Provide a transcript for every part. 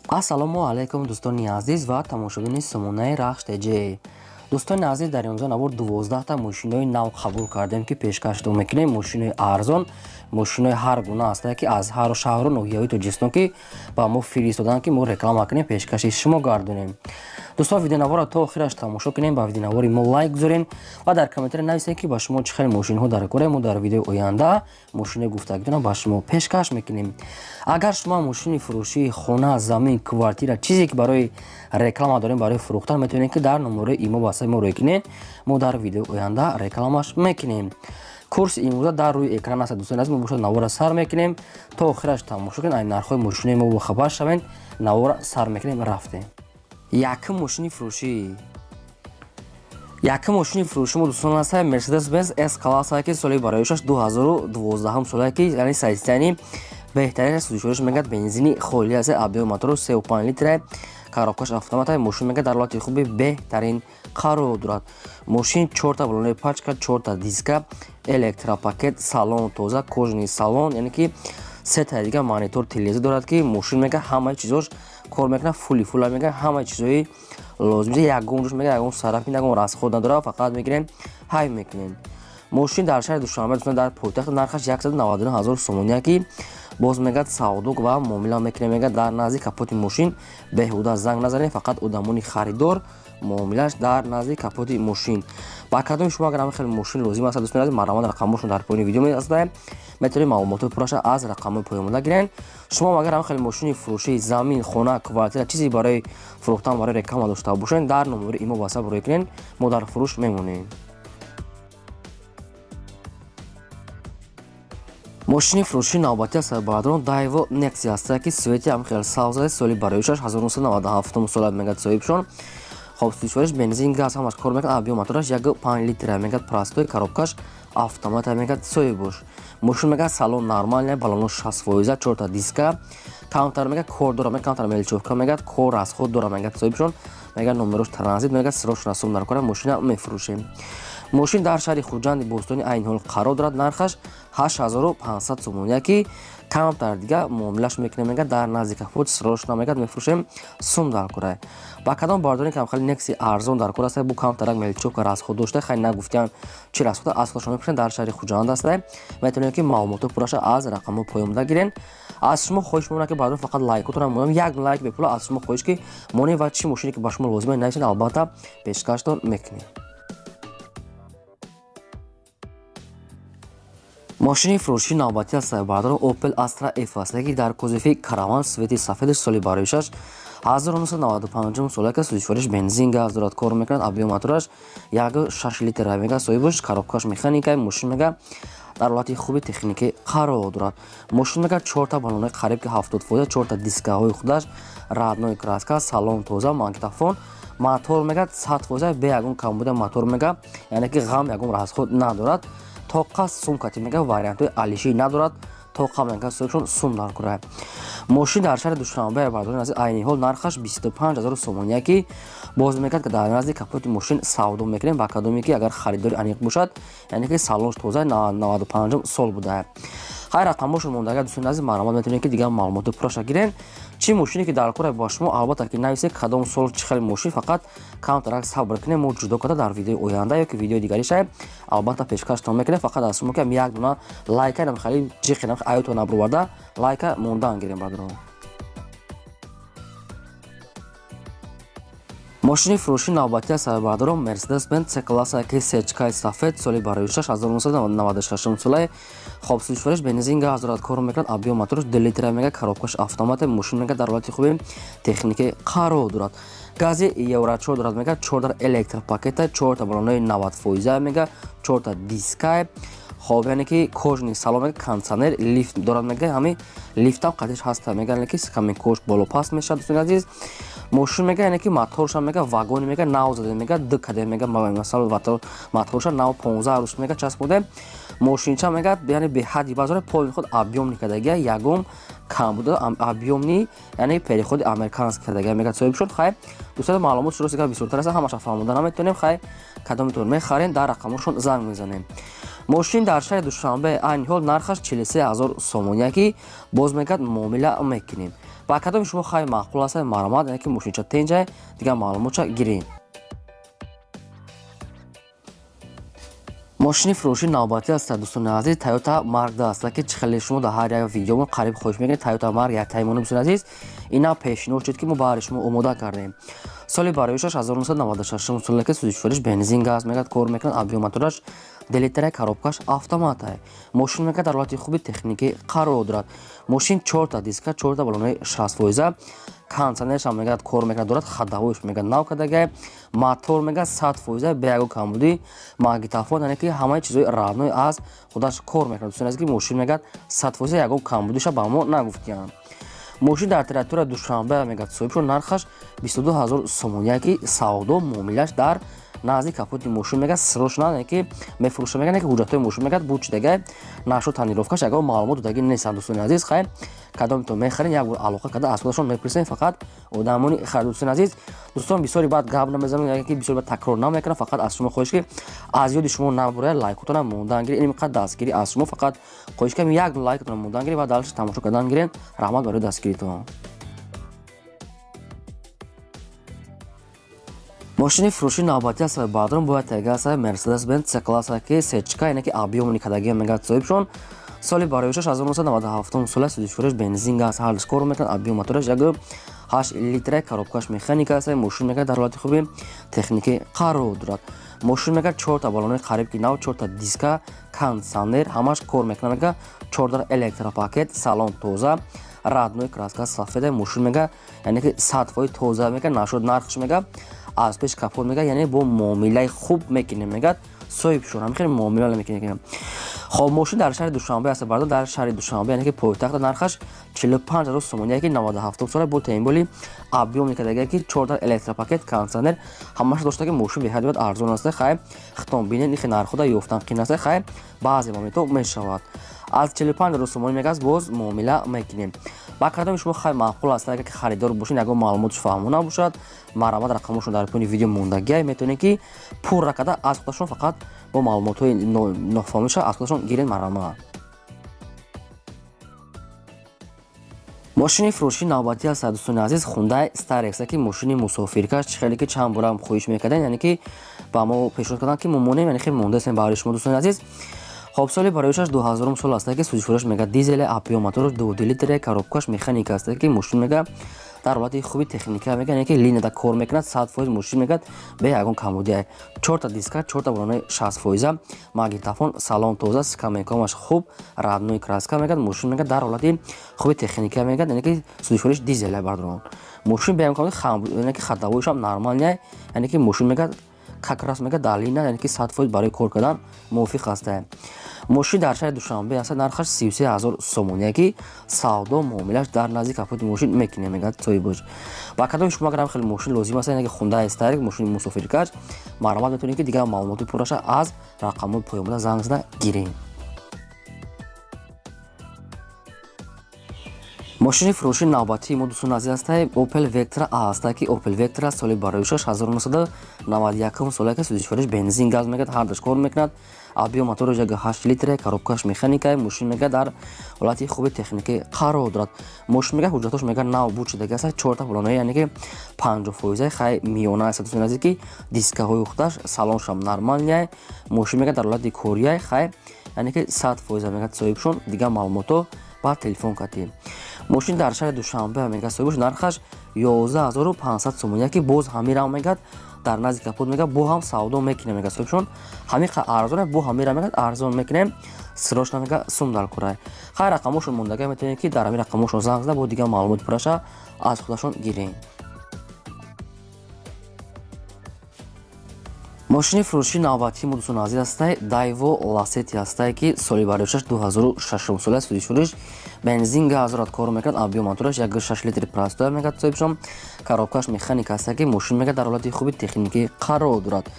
Ассалому алайкум, дӯстони азиз ва тамошобини сомонаи Рахш ТЖ. Дӯстони азиз, дар имрӯза навор 12та мошинои нав қабул кардем, ки пешкаштон мекунем. Мошинои арзон, мошинои ҳар гуна ҳастае, ки аз ҳар шаҳру ноҳияҳои Тоҷикистон ки ба мо фиристоданд, ки мо реклама кунем, пешкаши шумо гардонем. Дӯстон, видеонаворро то охираш тамошо кунем, ба видеонавори мо лайк гузорем ва дар комментария нависем, ки ба шумо чӣ хел мошинҳо дар кора. Мо дар видеои оянда мошинои гуфтагитонро ба шумо пешкаш мекунем. Агар шумо мошини фурӯшии хона, замин, квартира, чизе ки барои реклама дорем, барои фурӯхтан, метавонед, ки дар номерои имо васаи мо рӯй кунед. Мо дар видеои оянда рекламаш мекунем. Курси имрӯза дар рӯи экран аст. Дӯстони азиз, мо бошад навора сар мекунем, то охираш тамошо кунед, ай нархҳои мошинои мо бохабар шавед. Навора сар мекунем, рафтем. Якум мошини фурӯшӣ мо, дӯстон, аст Мерседес Бенз С класса, ки соли бароишаш 2012 соле, ки яъне состояние беҳтарин, сӯзишвориш мегӯяд бензини холӣ аст, объём мотору 3,5 литра, коробкаш автомата. Мошин мегӯяд дар ҳолати хуби беҳтарин қарор дорад. Мошин чорта балонои пачка, чорта диска, электропакет, салон тоза, кожаный салон, яъне ки сета дига монитор, телевизор дорад, ки мошин мега ҳамаи чизош кор мекунад, фули фула, мега ҳамаи чизои лозим, ягон ҷош мега ягон сарафи, ягон расход надорад, фақат мегирем, ҳай мекунем. Мошин дар шаҳри Душанбе, дӯстон, дар пойтахт, нархаш 199 ҳазор сомония, ки боз мегӯяд савдо ва муомила мекунем. Мегӯяд дар назди капоти мошин беҳуда занг назанед, фақат одамони харидор, муомилаш дар назди капоти мошин. Ба кадоми шумо агар ҳамин хел мошин лозим аст, дӯстони азиз, марҳамат, рақамҳошон дар поёни видео меастад, метавонед маълумотҳои пурраша аз рақамҳои поёнмонда гиред. Шумо агар ҳамин хел мошини фурӯшии замин, хона, квартира, чизе барои фурӯхтан, барои реклама дошта бошед, дар номери имо васап рӯй кунед, мо дар фурӯш мемонем. Мошини фурӯшии навбатӣ аст, бародарон, Дайво Некси аст, ки цвети ҳам хел сабз, соли бароишаш 1997 сола, мегӯяд соҳибшон. Хоб, сӯзишвориш бензин, газ ҳамаш кор мекунад, объём мотораш 1,5 литра, мегӯяд простой, коробкаш автомата, мегӯяд соҳибош. Мошин мегӯяд салон нормальный, балоно 60 фоиза, чорта диска, камтар мегӯяд кор дорад, мегӯяд камтар мелочёвка, мегӯяд кор расход дорад, мегӯяд соҳибшон, мегӯяд номерош транзит, мегӯяд срочно сум дар кора, мошина мефурӯшем. Мошин дар шаҳри Хуҷанди Бостони айни ҳол қарор дорад, нархаш 8500 сомония, ки камтар дига муомилаш мекунем. Мегӯяд дар назди капот срочно, мегӯяд мефурӯшем, сум дар кора. Ба кадом бардоре ки хеле Некси арзон дар кор аст, бу камтарак мелочёвка расход дошта, хай нагуфтиан чи расход, аз худашон мепурсанд, дар шаҳри Хуҷанд аст, метавонед, ки маълумотҳои пурраша аз рақамҳои поёнда гирен. Аз шумо хоҳиш мекунам, ки бардор фақат лайкотонро монем, як лайк бепула аз шумо хоҳиш, ки монем ва чӣ мошине ки ба шумо лозима нависед, албатта пешкаштон мекунем. Мошини фурӯшии навбатӣ аст, бародарон, Opel Astra F аст, ки дар кузови караван, цвети сафедаш, соли бароишаш 1995 сола, ки сӯзишвориш бензин, газ дорад, кор мекунад, объём мотораш 1,6 литр, мега соҳибаш, коробкаш механика. Мошин мега дар ҳолати хуби техникӣ қарор дорад. Мошин мега чорта балонои қариб ки 70 фоиза, чорта дискаҳои худаш родной краска, салон тоза, магнитофон, мотор мега 100 фоиза, бе ягон камбуда мотор, мега яъне ки ғам ягон расход надорад, тоқа сумкати, мега вариантҳои алишӣ надорад, тоқа, мега соҳибшон сум дар кора. Мошин дар шаҳри Душанбе, бардорин азиз, айни ҳол нархаш 25 000 сомония, ки боз мегӯяд ки дар назди капоти мошин савдо мекунем. Ба кадоме ки агар харидори аниқ бошад, яъне ки салонш тоза, 95 сол буда. Хайр, рақамҳошон мондага, дӯстони азиз, марҳамат, метавонед, ки дигар маълумоти пурраша гирен. Чӣ мошине ки дар кора ба шумо, албатта ки нависед, кадом сол, чӣ хел мошин, фақат камтарак сабр кунем, мо ҷудо карда дар видеои оянда ё ки видеои дигариша албатта пешкаштон мекунем. Фақат аз шумо ки як дона лайка нам хеле ҷиқи нам аётон набурварда лайка мондан гирем, бародарон. Мошини фурӯшии навбатӣ аст, бародарон, Мерседес Бенз С класса, ки сечкаи сафед, соли бароишаш 1996 солаи. Хоб, сӯзишвориш бензин, газ дорад, кор мекунад, объём мотораш 2 литра, мега коробкаш автомат. Мошин мега дар ҳолати хуби техникӣ қарор дорад, гази евро 4 дорад, мега чорта электропакета, чорта балонои 90 фоиза, мега чорта дискай. Хоб, яъне ки кожаный салон, мега кондитсионер, лифт дорад, мега ҳами лифтам қатиш ҳаста, мега яъне ки каме кош боло паст мешавад. Дӯстони азиз, мошин мега яъне ки моторшам мега вагони, мега нав заде, мега д каде, мега масалан моторша нав 15 рӯз мега часподе. Мошинча мега яъне беҳадди базора полный худ объёмный кардагия, ягон камбуда, объёмный, яъне переходи американский кардагия, мега соҳиб шуд. Хай, дӯстони, маълумот шурост, бисёртар аст, ҳамаша фаҳмода наметавонем. Хай, кадометон мехарен, дар рақамҳошон занг мезанем. Мошин дар шаҳри Душанбе айни ҳол нархаш 43 000 сомония, ки боз мегӯяд муомила мекунем. Ба кадоми шумо хай маъқул аст, марҳамат, яъне ки мошинча тенҷай, дигар маълумотша гирем. Мошини фурӯши навбатӣ аст, дӯстони азиз, Toyota Mark аст, ки чӣ хеле шумо дар ҳар як видеомон қариб хоҳиш мекунед Toyota Mark як таймони. Дӯстони азиз, ина пешниҳод шуд, ки мо баҳри шумо омода кардем. Соли бароишаш 1996 сола, ки сӯзишвориш бензин, газ мегад кор мекунад, объём мотораш д литра, коробкаш автомата. Мошин мегад дар ҳолати хуби техникӣ қарор дорад. Мошин чорта диска, чорта балонаи 60%, кондиционершам мегад кор мекунад, дорад, ходовойш мегад нав кардагай, мотор мегад 100% бе ягон камбудӣ, магнитофон, яъне ки ҳамаи чизои родной аз худаш кор мекунад. Дӯстони азиз, ки мошин мегад 100% ягон камбудиша ба мо нагуфтиянд. Мошин дар территория Душанбе мегад соҳибшон, нархаш 22 ҳазор сомония, ки савдо муомилаш дар назди капоти мошин мегад срочно, ки мефурӯша мегад, ки ҳуҷҷатҳои мошин мегад бучидагай, нашо тонировкаш ягон маълумот додагӣ нестанд. Дӯстони азиз, хай кадомито мехарен, як бор алоқа карда аз худашон мепурсем, фақат одамони харид. Дӯстони азиз, дӯстон, бисёри баъд гап намезанам, ки бисёри баъд такрор намекунам, фақат аз шумо хоҳиш, ки аз ёди шумо набурая, лайкотона мондан гиред. Ин қад дастгирӣ аз шумо, фақат хоҳиш кардем, як лайкотона мондан гиред ва дальше тамошо кардан гиред. Раҳмат барои дастгиритон. Мошини фурӯши навбатӣ аст, баъдрон бояд тега аст, Mercedes Benz C класса, ки сечка, яъне ки объёмни кадагия мегад соҳибшон. Соли бароишаш 1997 сола, сӯзишвориш бензин, газ ҳардуш кор мекунад, объём мотораш 1,8 литра, коробкаш механика аст. Мошин мегад дар ҳолати хуби техникӣ қарор дорад. Мошин мегад чорта балонои қариб ки нав, чорта диска, кондиционер ҳамаш кор мекунад, мега чорта электропакет, салон тоза, родной краска сафеда. Мошин мега, яъне ки 100% тоза мега нашуд. Нархш мега аз пеш капот мега, яъне бо муомилаи хуб мекунем, мегад соҳибшон, ҳамин хеле муомила мекунем. Хоб, мошин дар шаҳри Душанбе аст, бардор, дар шаҳри Душанбе, яъне ки пойтахта. Нархаш 45 ҳазор сомони, ки 97 сола, бо темболи объём мекардага, ки чорта электропакет, кондиционер ҳамаша дошта, ки мошин беҳад бояд арзон аст. Хай хитон бинед, ихе нархода ёфтан қин аст. Хай баъзе моментҳо мешавад, аз 45 ҳазор сомонӣ мегаз боз муомила мекунем. Ба кадоми шумо хай маъқул аст, агар ки харидор бошед, ягон маълумотш фаҳмо набошад, марҳамат, рақамошон дар поёни видео мондагиай, метавонед ки пурра карда аз худашон фақат бо маълумотҳои нофаҳмиша аз худашон гиред. Марҳамат. Мошини фурӯши навбатӣ аст, дӯстони азиз, Хундай Starex, ки мошини мусофиркаш, чӣ хеле ки чанд бора хоҳиш мекардем, яъне ки ба мо пешниҳод карданд, ки мо монем, яъне хеле мондаистем баҳри шумо, дӯстони азиз. Хоб, соли бароишаш 2000 сол аст, ки сӯзишвориш мега дизеле, объём мотораш 2 литре, коробкаш механика аст, ки мошин мега дар ҳолати хуби техника мега, яъне ки линияда кор мекунад 100%. Мошин мегад бе ягон камбудия, чорта диска, чорта балонаи 60%, магнитофон, салон тоза, скамейкомаш хуб, родной краска мегад. Мошин мегад дар ҳолати хуби техника мегад, яъне ки сӯзишвориш дизеле, бардорон. Мошин бе ягон камбудия, яъне ки ходовойшам нормальная, яъне ки мошин мегад как раз мега дар линия, яъне ки 100% барои кор кардан мувофиқ аст. Мошин дар шаҳри Душанбе аст, нархаш 33 ҳазор сомония, ки савдо муомилаш дар назди капоти мошин мекунем, мегӯяд соҳибош. Ба кадоми шумо агар хеле мошин лозим аст, яъне ки Хундай Старик, мошини мусофиркаш, марҳамат, метавонед ки дигар маълумоти пурраша аз рақамҳои поёнбуда занг зада гирем. Мошини фурӯши навбатии мо, дӯстони азиз, ҳастай Opel Vectra A ҳастай, ки Opel Vectra соли бароишаш 1991 сола, ки сӯзишвориш бензин, газ мегад ҳардаш кор мекунад, объём мотораш 1,8 литре, коробкаш механика. Мошин мега дар ҳолати хуби техникӣ қарор дорад. Мошин мега ҳуҷҷатош мега нав буд шудаги аст, чорта балонаи, яъне ки 50%, хай миёна аст, дӯстони азиз, ки дискаҳои худаш, салоншам нормальный. Мошин мега дар ҳолати корияй, хай яъне ки 100% мегад соҳибшон. Дигар маълумотҳо ба телефон кардем. Мошин дар шаҳри Душанбе мегад соҳибаш, нархаш 11 500 сомония, ки боз ҳамира мегад дар назди капот мегад бо ҳам савдо мекунем, мегад соҳибшон. Ҳамиқа арзон, бо ҳамира мегад арзон мекунем, срочно мега сум дар курай. Хай рақамошон мондага, метавонед ки дар ҳамин рақамошон занг зада, бо дигар маълумоти пурраша аз худашон гирем. Мошини фурӯши навбатии мо, дӯстони азиз, ҳастай Дайво Ласети ҳастай, ки соли бароишаш 2006 сола, сӯзишвориш бензин, газрат кор мекунад, объём мотораш 1,6 литри простой мегад соҳибшон, коробкаш механика ҳастай, ки мошин мегад дар ҳолати хуби техникӣ қарор дорад.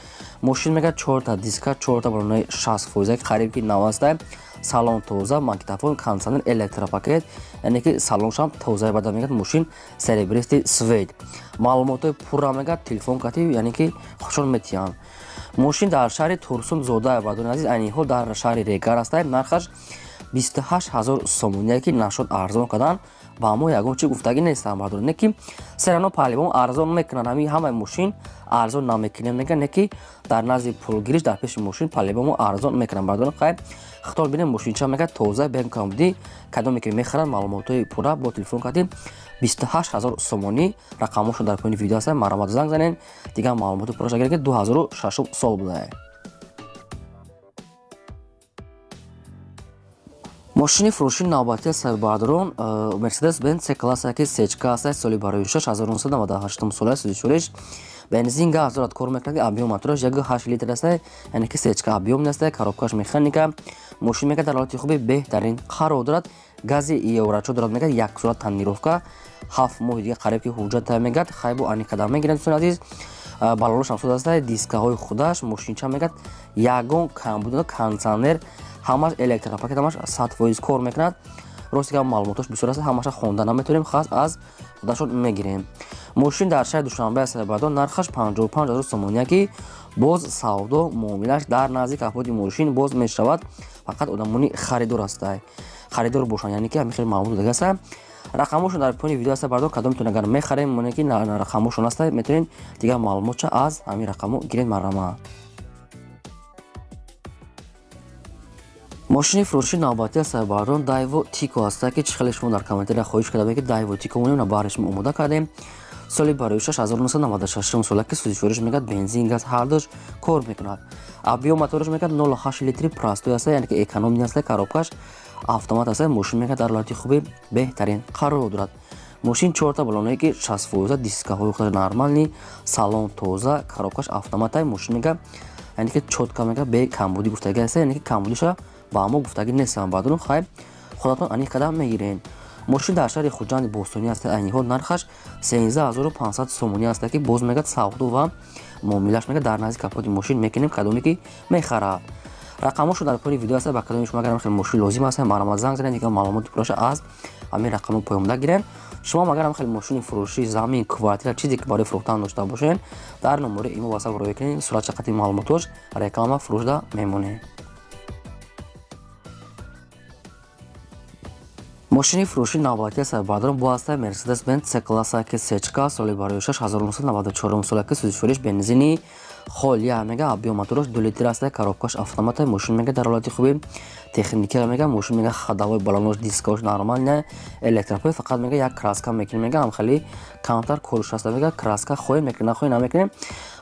Мошин мегад чорта диска, чорта балонаи 60%, қариб ки нав ҳастай, салон тоза, магнитофон, кондиционер, электропакет, яъне ки салоншам тоза бада мегад. Мошин серебристый цвет. Маълумотҳои пурра мегад телефон кати, яъне ки хушон метиҳанд. Мошин дар шаҳри Турсун Зода, бардони азиз, айни ҳол дар шаҳри Регар ҳастай, нархаш 28 ҳазор сомония, ки нашод арзон кардан Ба мо ягон чи гуфтагӣ нестам, бардор, не ки серано по-любому арзон мекунанд. Ҳами ҳамаи мошин арзон намекунем меган, не ки дар назди пулгириш, дар пеши мошин по-любому арзон мекунанд, бардор. Хайр, хитол бинем, мошинча мегӯяд тоза, бемкамбудӣ. Кадоме ки мехаранд, маълумотҳои пурра бо телефон кардем, 28 000 сомонӣ. Рақамҳошон дар поёни видео ҳастанд, марҳамат, занг занед, дигар маълумоти пурраш агар ки 2006 сол будае. Мошини фурӯши навбатии сарбардорон Мерседес Бенз С класса, ки сечка аст, соли барои 1998 сола, сӯзишвориш бензин, газ дорад, кор мекунад. Объём мотораш 1,8 литр аст, яъне ки сечка, объём аст, коробкаш механика. Мошин мегӯяд дар ҳолати хуби беҳтарин қарор дорад, гази еврочор дорад, мегӯяд як сола тонировка, 7 моҳи дига қариб ки ҳуҷҷат мегӯяд. Хайбу ани қадам мегирад, дӯстони азиз. Баллонаш ҳам суд аст, дискаҳои худаш. Мошинча мегӯяд ягон камбуд, кондитсионер, ҳамаш электропакет, ҳамаш 100% кор мекунад. Рости гап, маълумотош бисёр аст, ҳамаша хонда наметавонем, хас аз худашон мегирем. Мошин дар шаҳри Душанбе аст, бардор. Нархаш 55 000 сомония, ки боз савдо муомилаш дар назди капоти мошин боз мешавад. Фақат одамони харидор ҳастай, харидор бошанд, яъне ки ҳамин хеле маълумот додага аста. Рақамҳошон дар поёни видео аста, бардор. Кадомтон агар мехарем, моне ки рақамҳошон аста, метавонед дигар маълумотша аз ҳамин рақамҳо гиред, марҳамат. Мошини фурӯши навбатии сарбардон Дайво Тико аста, ки чӣ хеле шумо дар комментария хоҳиш карда ки Дайво Тико монем, на баҳри шумо омода кардем. Соли барои 1996 сола, ки сӯзишвориш мегӯяд бензин, газ ҳардуш кор мекунад. Объём мотораш мегӯяд 0,8 литри простой аста, яъне ки экономный аста, коробкаш автомат аста. Мошин мегӯяд дар ҳолати хуби беҳтарин қарор дорад. Мошин чорта баллоное ки 60%, дискаҳои худаш нормальный, салон тоза, коробкаш автоматай. Мошин мегӯяд, яъне ки чётко мегӯяд, бе камбудӣ гуфтагӣ аста, яъне ки камбудиша ба мо гуфтагӣ нестам, баъдун. Хайр, худатон ани қадам мегирен. Мошин дар шаҳри Хуҷанди бостонӣ аст. Айни ҳол нархаш 13 500 сомонӣ аст, ки боз мегӯяд савдо ва муомилаш мегӯяд дар назди капоти мошин мекунем. Кадоме ки мехарад, рақамҳошо дар поёни видео аст. Ба кадоми шумо агар хеле мошин лозим аст, марҳамат, занг занед, дигар маълумоти пурраша аз ҳамин рақамҳо поёнда гирен. Шумо агар ҳам хеле мошини фурӯшӣ, замин, квартира, чизе ки барои фурӯхтан дошта бошед, дар номери имо васап роя кунед, суратча қати маълумотош реклама фурӯшда мемонед. Мошини фурӯши навбатии сарбардорон бо ҳастаи Мерседес Бенз С класса, ки сечка, соли барои 1994 сола, ки сӯзишвориш бензини холия мега, объём мотораш 2 литр аст, коробкаш автомата. Мошин мега дар ҳолати хуби техника мега. Мошин мега ходовой, баллонош, дискаош нормальная, электропой. Фақат мега як краска мекунем, мега ҳам хеле камтар корш аст, мега краска хоҳем мекунем, нахоҳем намекунем.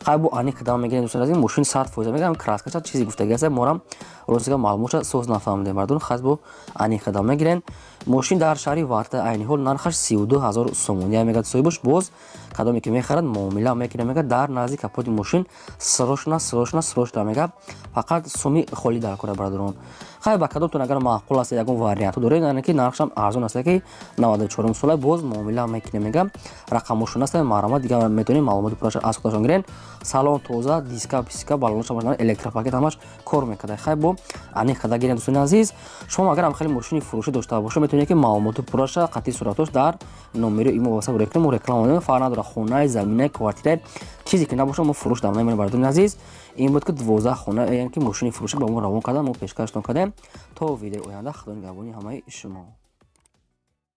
Хай, бо ани қадам мегирем, дӯстон азиз. Мошин 100% мега краскаша чизе гуфтаги аст, морам ростига маълумотша соз нафаҳмидем, мардум. Хай, бо ани қадам мегирем. Мошин дар шаҳри Варта, айни ҳол нархаш 32 000 сомонӣ мегӯяд соҳибаш. Боз кадоме ки мехарад, муомила мекунад, мегӯяд дар назди капоти мошин срочно, срочно, срочно, мегӯяд фақат суми холӣ дар кора, бародарон. Хай, ба кадомтон агар маъқул аст, ягон вариантҳо доред, яъне ки нархшам арзон аст, ки 94 сола, боз муомила мекунем, мегӯям рақамошон аст, марҳамат, дигар метавонед маълумоти пурраша аз худашон гирен. Салон тоза, диска, писка, баллонаш, электропакет, ҳамаш кор мекарда. Хай, бо аниқ карда гирем, дӯстони азиз. Шумо агар ҳам хеле мошини фурӯшӣ дошта бошед, метавонед ки маълумоти пурраша қатъи суратош дар номери имо васап рекунем, мо реклама мекунем. Фарқ надорад, хонаи, заминаи, квартираи, чизе ки набошад, мо фурӯш дар намемонем, бародарони азиз. Ин буд ки 12 хона, яъне ки мошини фурӯшӣ ба мо равон кардан, мо пешкаштон кардем. То видеои оянда, Худо нигаҳбони ҳамаи шумо.